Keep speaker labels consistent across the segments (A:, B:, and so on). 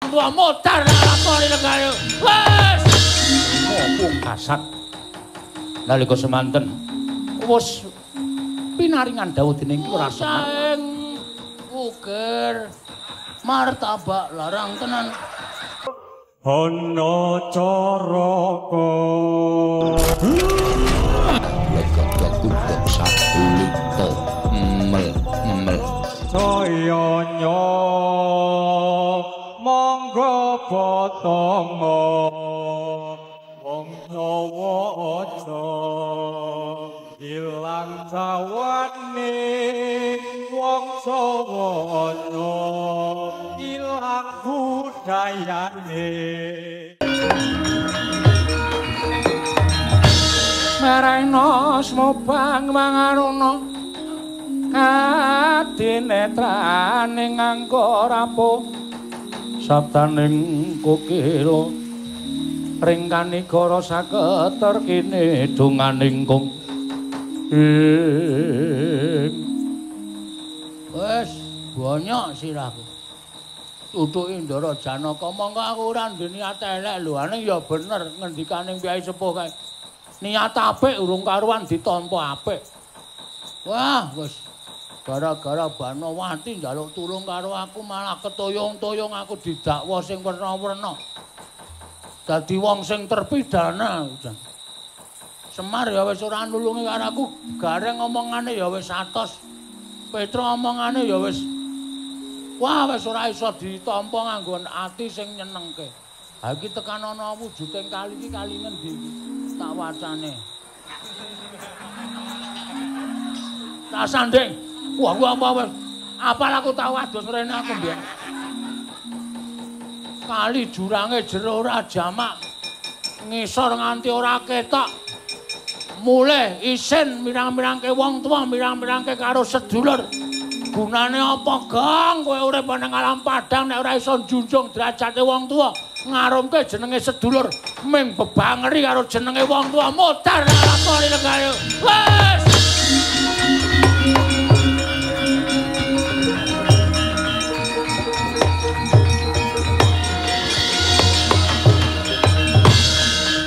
A: Tua modar lakoni negara. Wes. Pungkasan. Nalika semanten wis pinaringan dawuh dening Ki Lurah Semar. Ukir martabak larang tenan.
B: Ana caraka.
A: Legok-legok sadulita mel mel.
B: Saya monggo potongo wong Jawa aja ilang cawane, wong Jawa aja ilang budayane.
A: Marangno smobang mangaruna kadinetrane nganggo rapuh sabdaning kokila ring kanigara saketer kene donganing kung ing. Wis bonyok sirahku tutuke Ndara Janaka. Monggo aku ora ndek niat elek lho, ane ya bener ngendikaning Kyai Sepuh kae. Niat apik urung karuan ditampa apik. Wah, wis gara-gara Banowati njaluk tulung karo aku malah ketoyong-toyong aku didakwa sing werna-werna. Dadi wong sing terpidana. Semar ya wis ora nulungi karo aku, Gareng omongane ya wis atos. Petro omongane ya wis wah wis ora iso ditampa nganggo ati sing nyenengke. Ha iki tekan ana wujuding kali iki kali ngendi iki? Tak wacane. Tak sanding. Wah, apa wis. Apal aku tau adus rene aku mbiyen. Kali jurange jero ora jamak. Ngisor nganti ora ketok. Mulih isin mirang-mirangke wong tuwa, mirang-mirangke karo sedulur. Gunane apa, Gong? Kowe urip nang alam padang nek ora iso njunjung derajate wong tuwa, ngarumke jenenge sedulur, ming bebangeri karo jenenge wong tuwa, modar lakoni negara. Wes.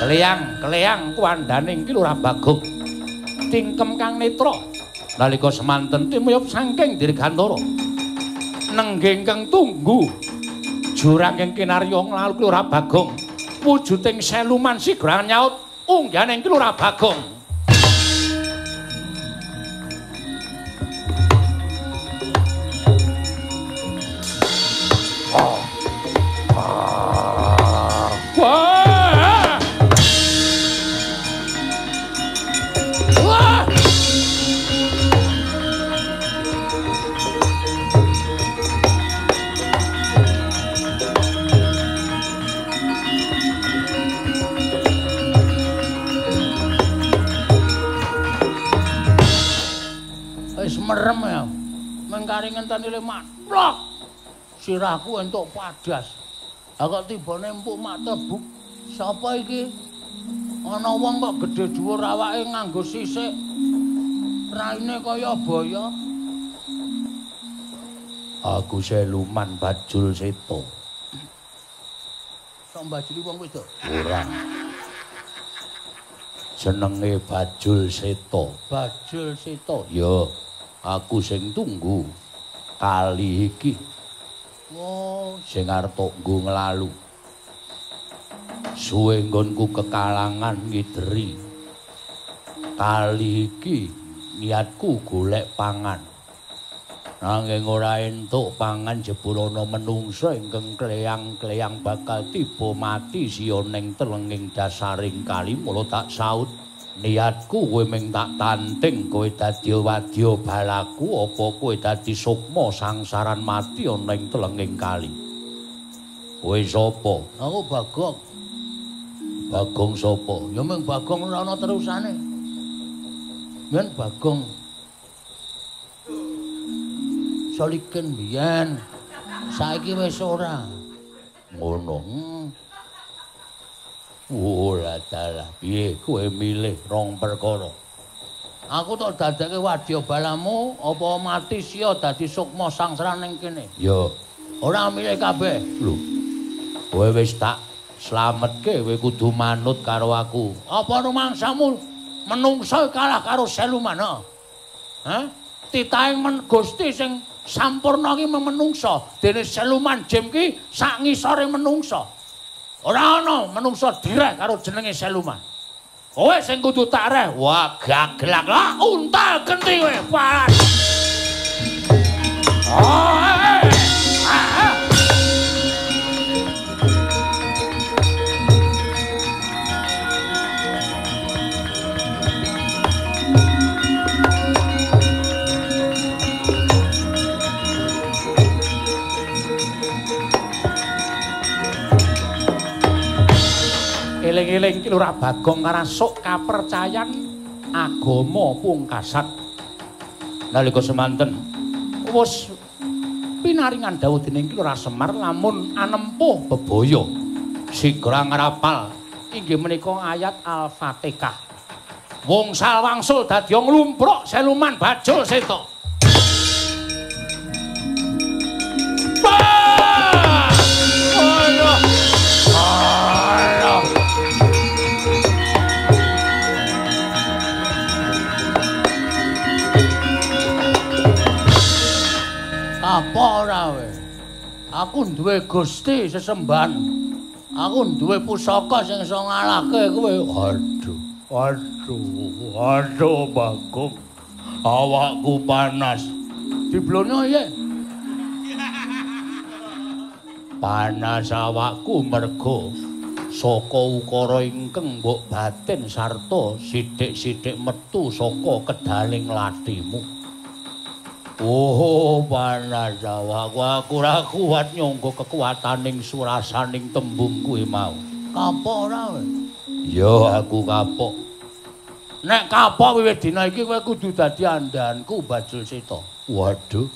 A: Keleyang-keleyang kuwandaning Ki Lurah Bagong. Tingkem kang netra nalika semanten timuyup saking dirgantara. Nenggih ingkang tunggu jurang ing kinarya nglalu Ki Lurah Bagong. Wujuding seluman sigra nyaut ungganing Ki Lurah Bagong. Merem ya. Mengkari ngenteni le matlok. Sirahku entuk padas. Ha kok tibane empuk mak tebuk. Sapa iki? Ana wong kok gedhe dhuwur awake nganggo sisik. Raine kaya baya. Aku seluman Bajul Seto. Sok mbajuli wong wedok? Ora. Jenenge Bajul Seto. Bajul Seto. Ya. Aku sing tunggu kali iki. Oh, sing arep nggo nglalu. Suwe nggonku kekalangan ngideri. Kali iki niatku golek pangan. Nanging ora entuk pangan jebul ana menungsa ingkang kleyang-kleyang bakal tiba mati siya ning telenging dasaring kali mula tak saut. Niatku kowe ming tak tanting kowe dadi wadya balaku apa kowe dadi sukma sangsaran mati ana ing telenging kali. Kowe sapa? Aku Bagong. Bagong sapa? Ya ming Bagong ora ana terusane. Yen Bagong Solikin biyen. Saiki wis ora. Ngono. Ora dalah, piye kowe milih rong perkara? Aku tok dadekke wadya balamu apa mati sia dadi sukma sangsara ning kene? Ya. Ora milih kabeh. Lho. Kowe wis tak slametke, kowe kudu manut karo aku. Apa rumangsamu menungsa kalah karo Siluman? Hah? Titahe Gusti sing sampurna ki menungsa, dene Siluman Jim ki sak ngisore menungsa. Ora ana menungsa direh karo jenenge Siluman. Kowe sing kudu tak reh. Wah, gaglak lah untal genti kowe. Palas. Oh, eling-eling Ki Lurah Bagong karasuk kapercayan agama pungkasan. Nalika semanten wis pinaringan dawuh dening Ki Lurah Semar lamun anempuh bebaya sigra ngrapal inggih menika ayat Al-Fatihah. Wongsal wangsul dadi nglumpruk Siluman bajul seta. Apa ora kowe? Aku duwe Gusti sesembahan. Aku duwe pusaka sing iso ngalahke kowe. Aduh, aduh, aduh Bagong. Awakku panas. Diblono piye? Panas awakku mergo saka ukara ingkang mbok batin sarta sithik-sithik metu saka kedaling lathimu. Oh, panas awakku, aku ora kuat nyangga kekuataning surasaning tembung kuwi mau. Kapok ora kowe? Ya, aku kapok. Nek kapok wiwit dina iki kowe kudu dadi andhanku Bajul Seta. Waduh.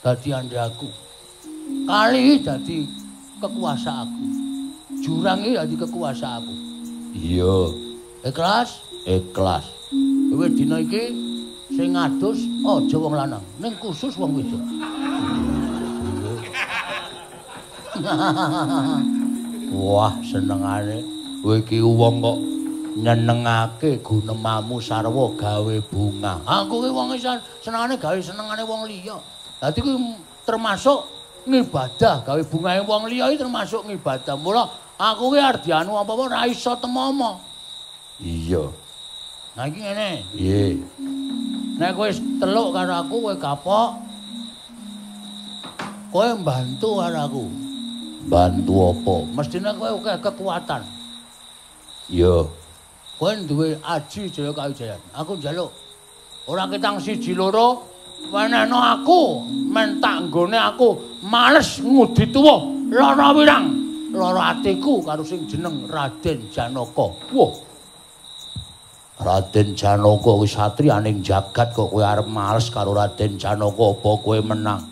A: Dadi andhaku. Kali dadi kekuasaanku. Jurang iki dadi kekuasaanku. Iya. Ikhlas? Ikhlas. Wiwit dina iki sing ngadus aja wong lanang, ning khusus wong wedok. Wah, senengane kowe iki wong kok nyenengake gunemamu sarwa gawe bunga. Aku ki wong senengane gawe senengane wong liya. Dadi kuwi termasuk ngibadah, gawe bungae wong liya iki termasuk ngibadah. Mula aku ki arep dianu apa-apa ora iso temomo. Iya. Nah iki ngene. Piye? Nek kowe teluk karo aku, kowe kapok. Kowe mbantu karo aku. Bantu apa? Mestine kowe akeh kekuatan. Iya. Kowe duwe aji Jaya Kawijayan. Aku njaluk. Ora ketang siji loro, wenehno aku, men tak nggone aku males ngudi tuwa, lara wirang, lara atiku karo sing jeneng Raden Janaka. Wah. Raden Janaka kuwi satriyaning jagat kok kowe arep males karo Raden Janaka apa kowe menang?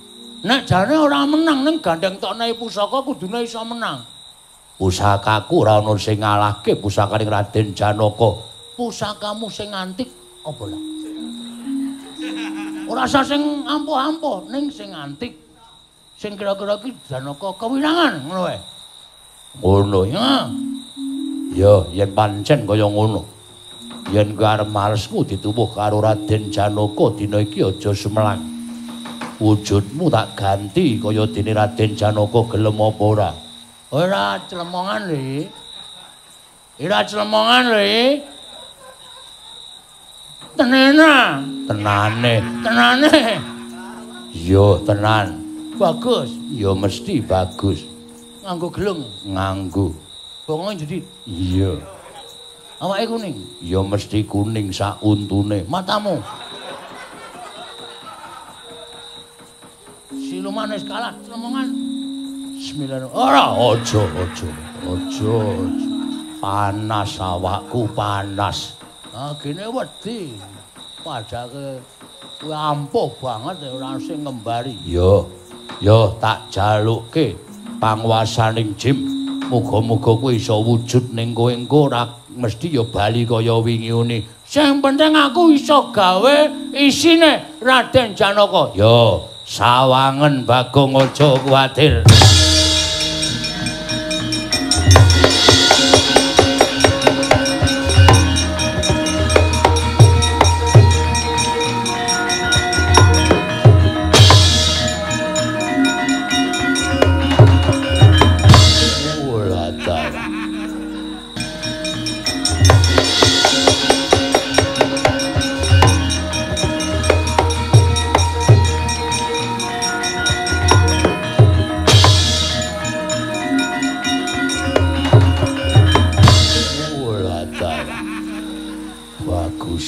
A: Nek jane ora menang ning gandeng tokne pusaka kudune iso menang. Pusakaku ora ono sing ngalahke pusakaning Raden Janaka. Pusakamu sing antik apa lah? Ora usah sing ampuh-ampuh ning sing antik. Sing kira-kira iki Janaka kewirangan ngono wae. Ngono ya. Ya yen pancen kaya ngono. Yen kowe arep malesku dituwuh karo Raden Janaka dina iki aja sumelang. Wujudmu tak ganti kaya dene Raden Janaka gelem apa ora? Ora clemongan lho. Ora clemongan lho. Tenena, tenane, tenane. Iya, tenan. Bagus. Ya mesti bagus. Nganggo gelung, nganggo. Bongonge jedhit. Iya. Awake kuning? Ya mesti kuning sak untune. Matamu. Siluman wis kalah clemongan. Bismillahirrahmanirrahim. Ora, aja, aja, aja. Panas awakku, panas. Ah, gene wedi. Padake kuwi ampuh banget ora sing ngembari. Ya, ya tak jalukke panguwasaning Jim. Muga-muga kuwi iso wujud ning kowe engko ora mesti ya bali kaya wingi une. Sing penting aku iso gawe isine Raden Janaka. Ya, sawangen Bagong aja kuwatir.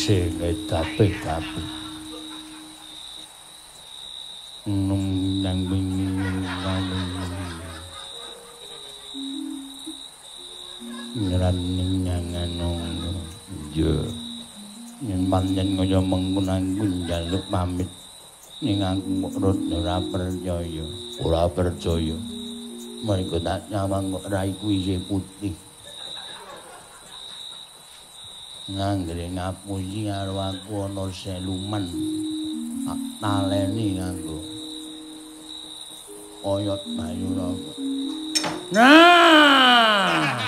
A: Isih ngedape-dape. Nung nang ngraning nyanganong. Iya. Yen pancen kaya mengkono aku njaluk pamit. Ning aku kok ora percaya. Ora percaya. Mergo tak nyawang kok raiku isih putih. Nganggere ngapusi karo aku ana seluman. Tak taleni nganggo oyot Bayuraga. Nah.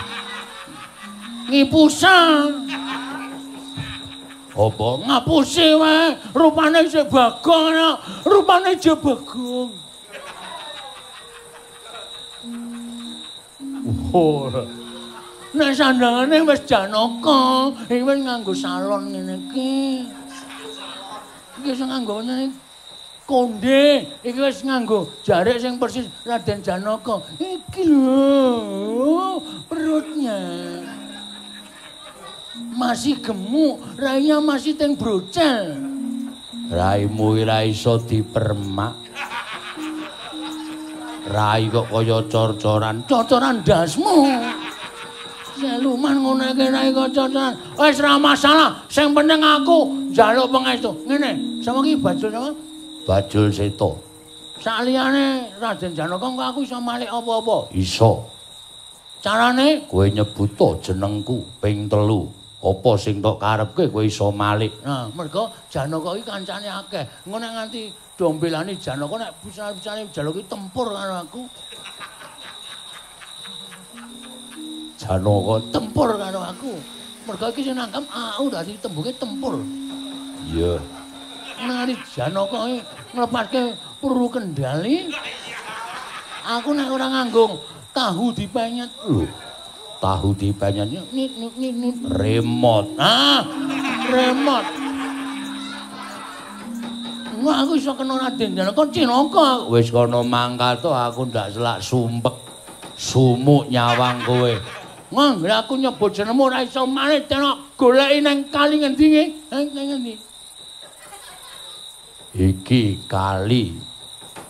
A: Ngipusan. Apa ngapusi wae? Rupane isih Bagong, rupane isih Bagong. Ora. Nek sandangane wis Janaka, iki wis nganggo salon ngene iki. Iki sing nganggo ngene konde, iki wis nganggo jarik sing persis Raden Janaka. Iki lho, perutnya masih gemuk, rainya masih teng brocel. Raimu ora iso dipermak. Rai kok kaya cor-coran, cor-coran ndasmu. Siluman ngono iki rai kok cor-coran. Wis ora masalah, sing penting aku njaluk pangestu. Ngene, sama iki Bajul sama? Bajul Seta. Saliyane Raden Janaka engko aku iso malik apa-apa? Iso. Carane kowe nyebut jenengku ping 3. Apa sing tok karepke kowe iso malik. Nah, mergo Janaka iki kancane akeh. Engko nek nganti dombelane Janaka nek pisan-pisane Janaka iki tempur karo aku. Janaka tempur karo aku. Mergo iki sing nangkep aku dadi tembunge tempur. Iya. Nek nganti Janaka iki nglepaske peluru kendali, aku nek ora nganggo tahu dipenyet. Lho. Tahu dipenyet nit nit nit nit remote. Ah, remote. Wah, aku iso kena Raden Janaka cilaka. Wis kono mangkat to aku ndak selak sumpek. Sumuk nyawang kowe. Nggih aku nyebut jenengmu ora iso maneh tenok goleki nang kali ngendi nggih? Nang ngendi? Iki kali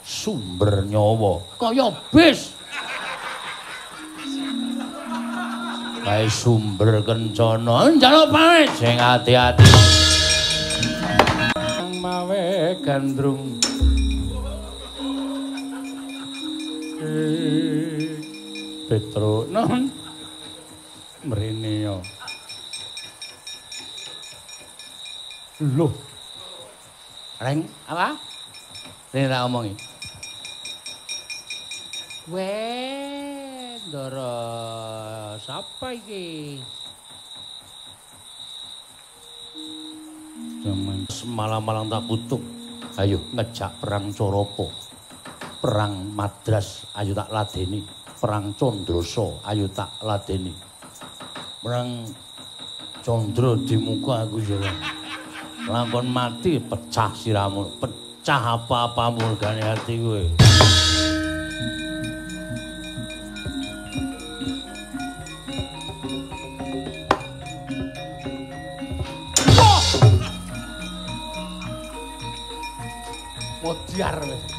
A: sumber nyawa kaya bis. Kae sumber kencana. Njaluk pamit sing ati-ati. Mawe gandrung. Petro non mrene yo. Loh. Reng apa? Rene tak omongi. Weh, Ndara sapa iki? Jaman semalam-malam tak putuk. Ayo ngejak perang Coropo. Perang Madras ayo tak ladeni. Perang Condroso ayo tak ladeni. Perang Condro di muka aku ya. Langkon mati pecah siramu, pecah apa-apamu regane ati kowe. Modiar wis.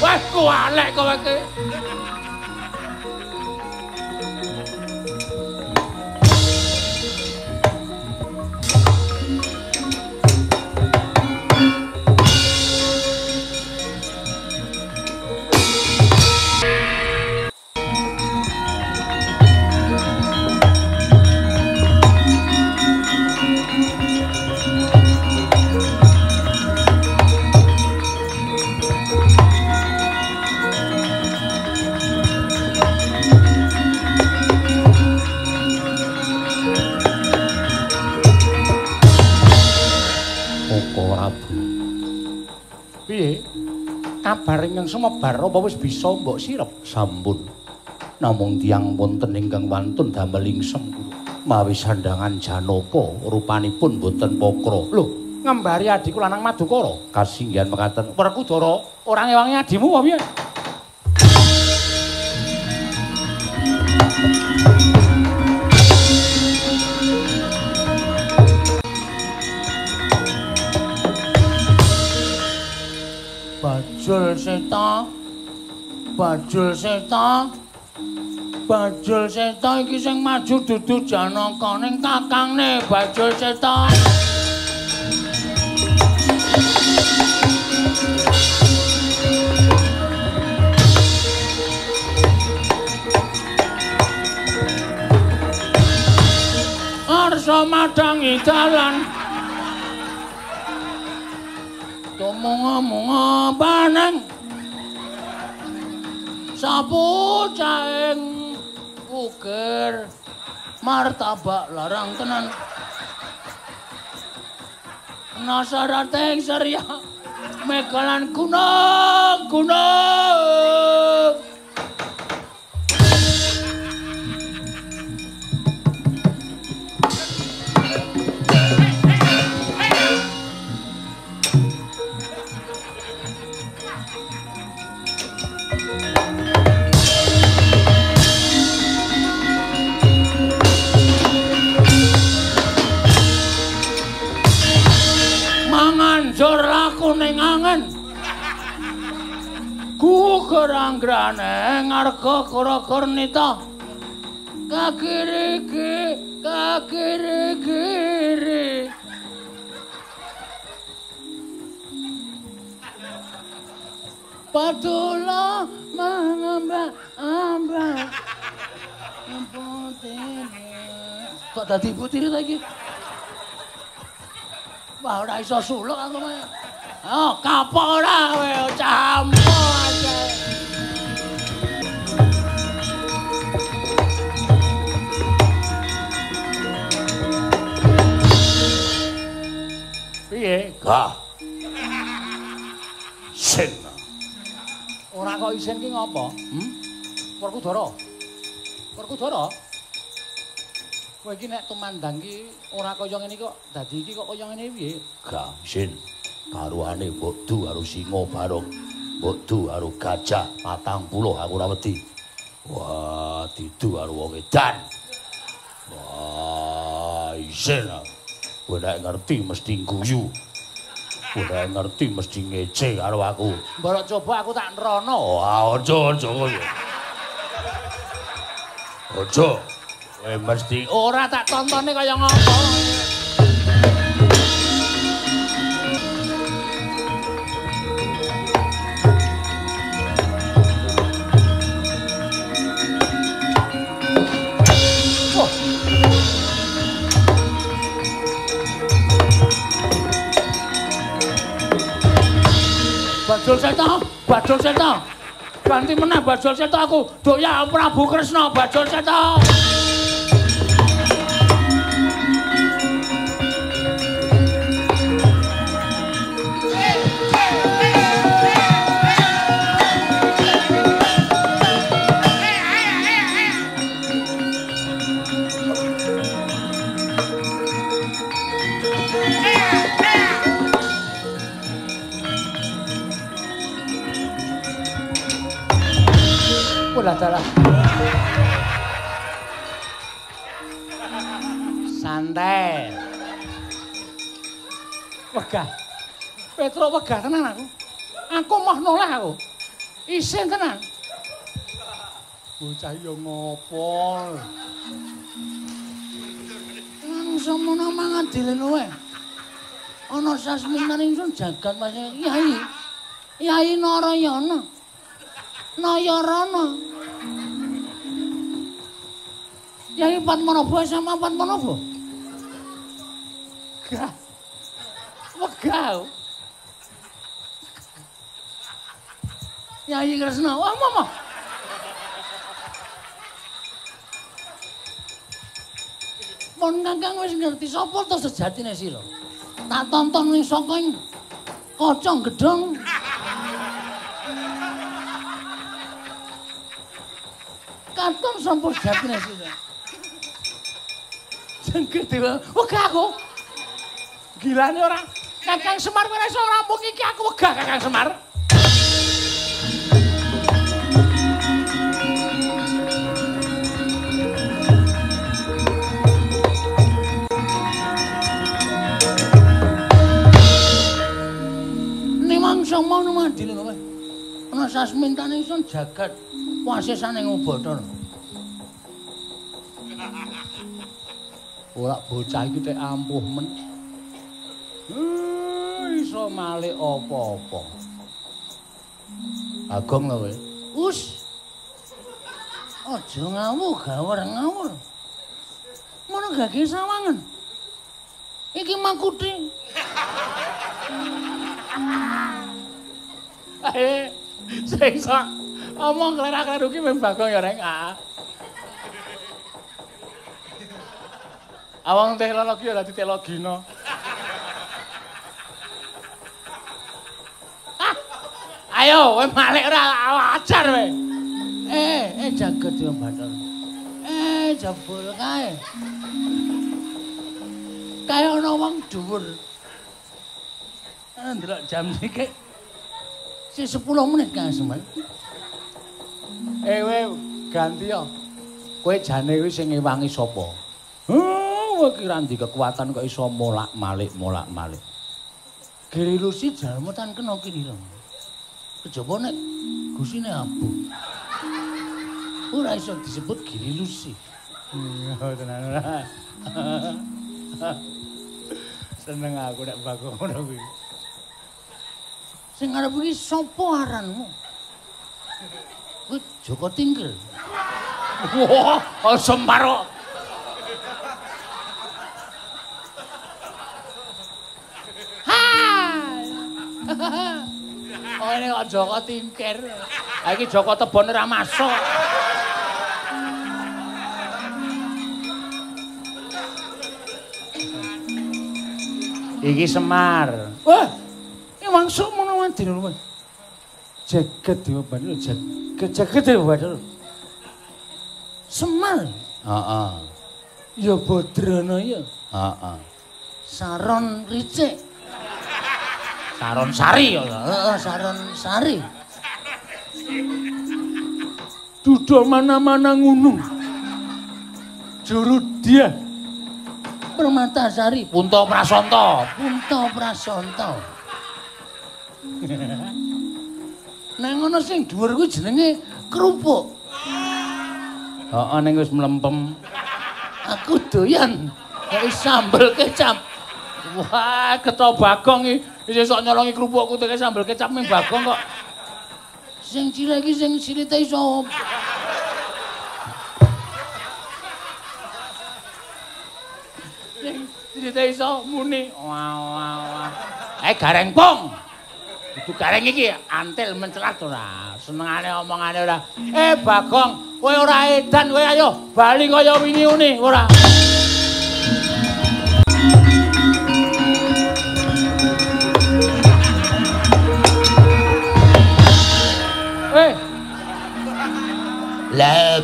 A: Wah, kualek kowe iki. Kabar ingkang sumebar apa wis bisa mbok sirep? Sampun. Namung tiyang wonten ingkang wantun damel ingsem kula. Mawi sandhangan Janaka rupanipun boten pokra. Lho, ngembari adhiku lanang Madukara. Kasinggihan mekaten. Werkudara ora ngewangi adhimu apa piye? Bajul Seta, Bajul Seta, Bajul Seta iki sing maju dudu Janaka ning kakangne Bajul Seta. Arsa madangi dalan. Tumunga-munga paneng sapu caing ukir martabak larang tenan nasarating surya megalan gunung gunung. Manganjur laku ning angen gugur anggrane ngarga kura-kurnita kakiri kakiri kiri. Padula mangamba amba kok dadi ibu tiri ta iki? Wah, ora iso suluk aku mah. Oh, kapok ora kowe campo aja. Piye? Gah. Sin. Ora kok isin ki ngopo? Hmm? Werkudara. Werkudara. Kowe iki nek tumandang ki ora kaya ngene kok dadi iki kok kaya ngene piye? Gah, isin. Karuane mbok du karo singa barong. Mbok du karo gajah 40 aku ora wedi. Wah, didu karo wong edan. Wah, isin. Kowe nek ngerti mesti guyu. Kowe nek ngerti mesti ngece karo aku. Mbok coba aku tak nrono. Wah, aja aja kowe. Aja. Kowe mesti ora tak tontone kaya ngopo. Oh. Bajul Seta, Bajul Seta. Ganti meneh Bajul Seta aku. Doya Prabu Kresna Bajul Seta. Dalah. Santai. Wegah. Petro wegah tenan aku. Aku moh noleh aku. Isin tenan. Bocah yo ngopo? Langsung mono mangan dileno wae. Ana sasminan ingsun jagat Mas Yai. Yai Narayana. Nayarana. Yai Padmanabha sama Padmanabha. Gah. Wegah. Yai Kresna, wah mama. Mon Kakang wis ngerti sapa to sejatine sira. Tak tonton ning saka kaca gedhong. Katon sapa jatine sira? Jengger dewa. Wegah aku. Gilane ora. Kakang Semar ora iso rampung iki aku wegah Kakang Semar. Nimangsa mau madine kowe. Ana sasmintane ingsun jagat wasesane Bathara. Ora bocah iki tek ampuh men. Iso malik apa-apa. Bagong lho kowe. Us. Aja ngawur gawur ngawur. Mono gage sawangan. Iki mangkuti. Sing sok omong klerak-kleru ki mung Bagong ya reng. Awang teknologi ora ditelogino. Ayo kowe malik ora ajar kowe. Jagat Dewa Bathara. Jebul kae. Kae ana wong dhuwur. Ndelok jam sithik. Sik 10 menit Kang Semar. Kowe ganti yo. Kowe jane kuwi sing ngewangi sapa? Kowe ki ra ndek kekuatan kok iso molak-malik molak-malik. Girilusi jalma tan kena kiri. Kejaba nek gusine abuh. Ora iso disebut Girilusi. Tenan ora. Seneng aku nek Bagong ngono kuwi. Sing arep iki sapa aranmu? Kuwi Joko Tingkir. Wah, Semar kok. Oh, ini kok Joko Tingkir. Ha iki Joko Tebon ora masuk. Iki Semar. Wah, iki mangsuk mono wadine lho. Jagat Dewa Bathara, jagat jagat Dewa Bathara. Semar. Heeh. Ya Badrana ya. Heeh. Saron Ricik. Saron Sari ya. Heeh, Saron Sari. Duda mana-mana ngunung. Juru dia. Permatasari, Punta Prasanta, Punta Prasanta. Nang ngono sing dhuwur kuwi jenenge kerupuk. Heeh, ning wis mlempem. Aku doyan kaya sambel kecap. Wah, keto Bagong iki isih sok nyolongi kerupukku teke sambel kecap ning Bagong kok. Sing cilik iki sing silite iso. Silite iso muni. Wah wah wah. Gareng pong. Dudu gareng iki antil mencelat ora. Senengane omongane ora. Bagong, kowe ora edan kowe ayo bali kaya wingi uni ora.
C: Lha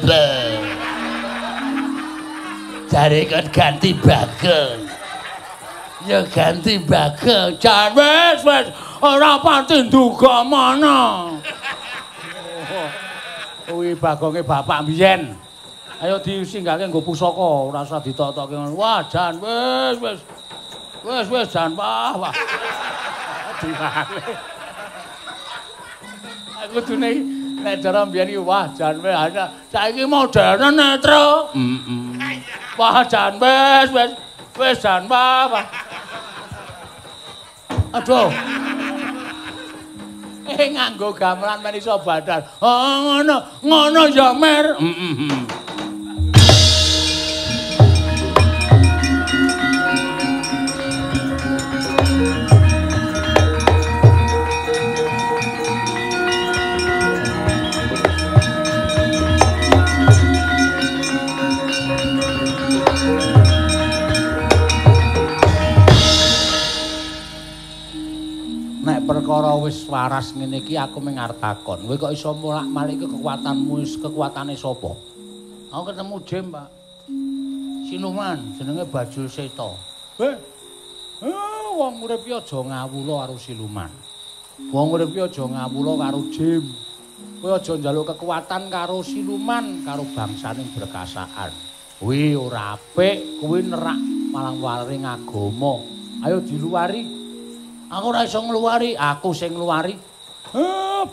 C: jare kon ganti Bagong. Ya ganti Bagong.
A: Jan wis wis ora pati nduga mana. Kuwi Bagonge bapak mbiyen. Ayo disinggahke nggo pusaka, ora usah ditotoke ngono. Wah, jan wis wis. Wis wis jan wah wah. Diwale. Aku kudune nek cara mbiyen iki wah jan wis saiki modern netro. Heeh. Wah jan wis wis wis jan wah wah. Aduh. Nganggo gamelan men iso badal. Oh ngono, ngono ya Mer. Heeh. Perkara wis waras ngene iki aku mung arep takon. Kowe kok iso molak-malik kekuatanmu wis kekuatane sapa? Aku ketemu Jem, Pak. Siluman jenenge Bajul Seta. Wong urip ki aja ngawula karo siluman. Wong urip ki aja ngawula karo Jim. Kowe aja njaluk kekuatan karo siluman, karo bangsane berkasaan. Kuwi ora apik, kuwi nerak malang waring agama. Ayo diluwari. Aku ora iso ngluwari, aku sing ngluwari.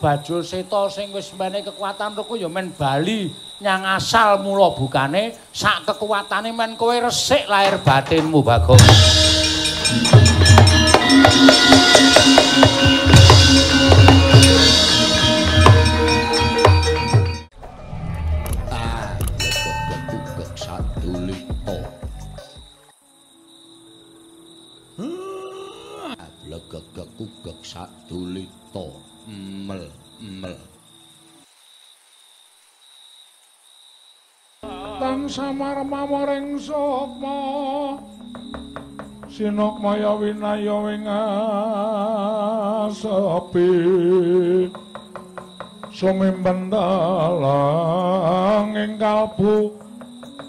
A: Bajul Seta sing wis menehi kekuatan ruku ya men bali nyang asal mula bukane sak kekuatane men kowe resik lahir batinmu Bagong.
C: Glegegegugeg sadulita mel mel
D: tan samar mamoring sukma sinukmaya winaya ing asepi sumimpen dalang ing kalbu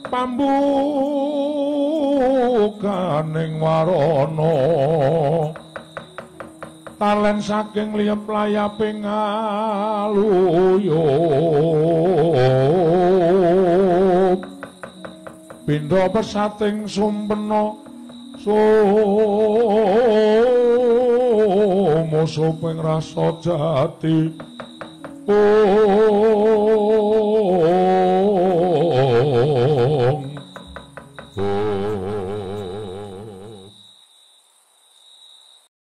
D: pambukaning warana talen saking liyep layaping aluyup pindha pesating sumpena sumusuping rasa jati.